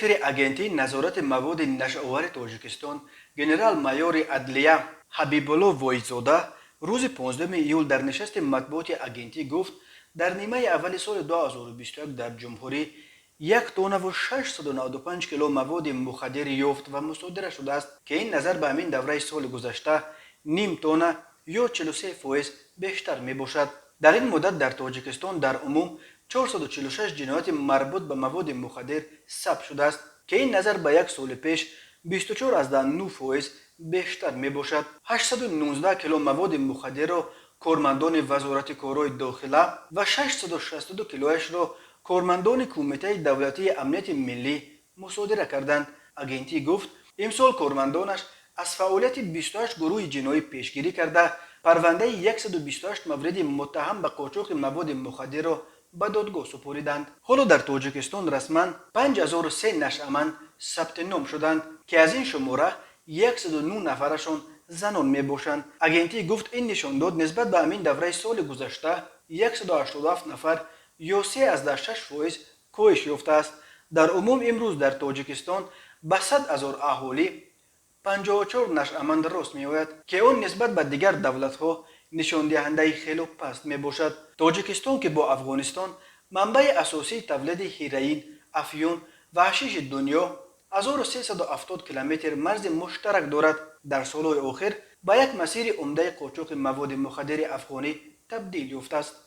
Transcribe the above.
Директори Агентии назорати маводи нашъаовари Тоҷикистон, генерал-майори адлия Ҳабибулло Воҳидзода рӯзи 15 июл дар нишасти матбуоти агентӣ гуфт, дар нимаи аввали соли 2021 дар ҷумҳурӣ 1 тоннаву 695 кило маводи мухаддир ёфт ва мусодира шудааст, ки ин назар ба ҳамин давраи соли гузашта ним тонна ё 43% бештар мебошад. Дар ин муддат дар Тоҷикистон дар умум 446 ҷинояти марбут ба маводи мухаддир сабт шудааст, ки ин назар ба як соли пеш 24,9% бештар мебошад. 819 кило маводи мухаддирро кормандони Вазорати корҳои дохила ва 662 килояшро кормандони Кумитаи давлатии амнияти миллӣ мусодира карданд. Агентӣ гуфт, имсол кормандонаш аз фаъолияти 28 гурӯҳи ҷиноӣ пешгирӣ карда, парвандаи 128 мавриди муттаҳам ба қочоқи маводи мухаддирро ба додгоҳ супориданд. Ҳоло дар Тоҷикистон расман 5003 нашъаманд сабти ном шуданд, ки аз ин шумора 109 нафарашон занон мебошанд. Агентӣ гуфт, ин нишондод нисбат ба ҳамин давраи соли гузашта 187 нафар ё 3,6% коҳиш ёфтааст. Дар умум имрӯз дар Тоҷикистон ба 100 ҳазор аҳолӣ 54 нашъаманд рост меояд, ки он нисбат ба дигар давлатҳо нишондиҳандаи хело паст мебошад. Тоҷикистон, ки бо Афғонистон манбаи асосии тавлиди ҳероин, афюн ва ҳашиши дунё, 1370 километр марзи муштарак дорад, дар солҳои охир ба як масири умдаи қочоқи маводи мухаддири афғонӣ табдил ёфтааст.